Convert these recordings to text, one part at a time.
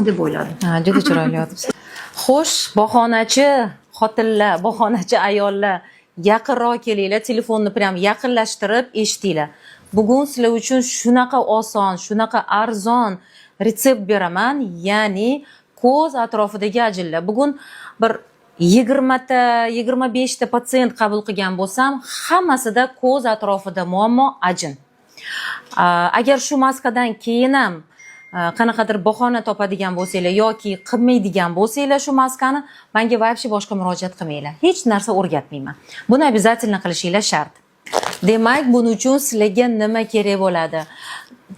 Deb o'yladim. Ha, juda chiroyli yotibsiz. Xo'sh, bahonachi xotinlar, bahonachi ayollar, yaqinroq kelinglar, telefonni прям yaqinlashtirib eshitinglar. Bugun sizlar uchun shunaqa oson, shunaqa arzon retsept beraman, ya'ni ko'z atrofidagi ajinlar. Bugun bir 20 ta, 25 ta patsient qabul qilgan bo'lsam, hammasida ko'z atrofida muammo, ajin. Agar shu maskadan keyin ham qanaqadir bahona topadigan bo'lsanglar yoki qilmaydigan bo'lsanglar shu maskani, menga вообще boshqa murojaat qilmanglar. Hech narsa o'rgatmayman. Buni обязательно qilishinglar shart. Demak, buning uchun sizlarga nima kerak bo'ladi?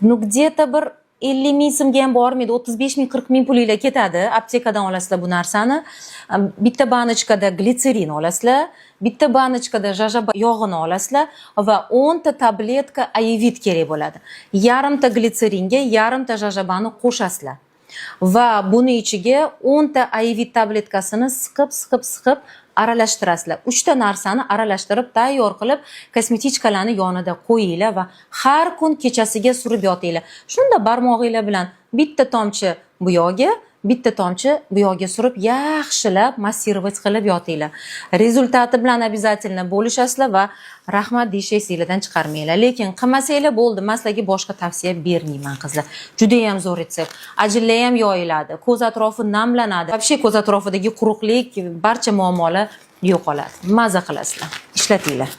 Ну, где-то bir 50 ming so'mga ham bormaydi, 35 ming, 40 ming pulinglar ketadi. Aptekadan olasizlar bu narsani. Bitta баночка da glitserin olasizlar, bitta баночка da jojoba yog'ini olasizlar va 10 ta tabletka Aevit kerak bo'ladi. Yarimta glitseringa yarimta jojobani qo'shasizlar. Va buni ichiga 10 ta Aevit tabletkasini siqib, siqib, siqib aralashtirasizlar. Uchta narsani aralashtirib, tayyor qilib, косметичка larni yonida qo'yinglar va har kun kechasiga surib yotinglar. Shunda barmog'inglar bilan bitta tomchi bu yog'iga, bitta tomchi bu yog'iga surib, yaxshilab массировать qilib yotinglar. Результат i bilan обязательно bo'lishasizlar va rahmat deyish esinglardan chiqarmanglar. Lekin qilmasanglar bo'ldi, man sizlarga boshqa tavsiya bermayman, qizlar. Juda ham zo'r retsept. Ajinlar ham yoyiladi, ko'z atrofi namlanadi. Вообще ko'z atrofidagi quruqlik, barcha muammolar yo'qoladi. Maza qilasizlar. Ishlatinglar.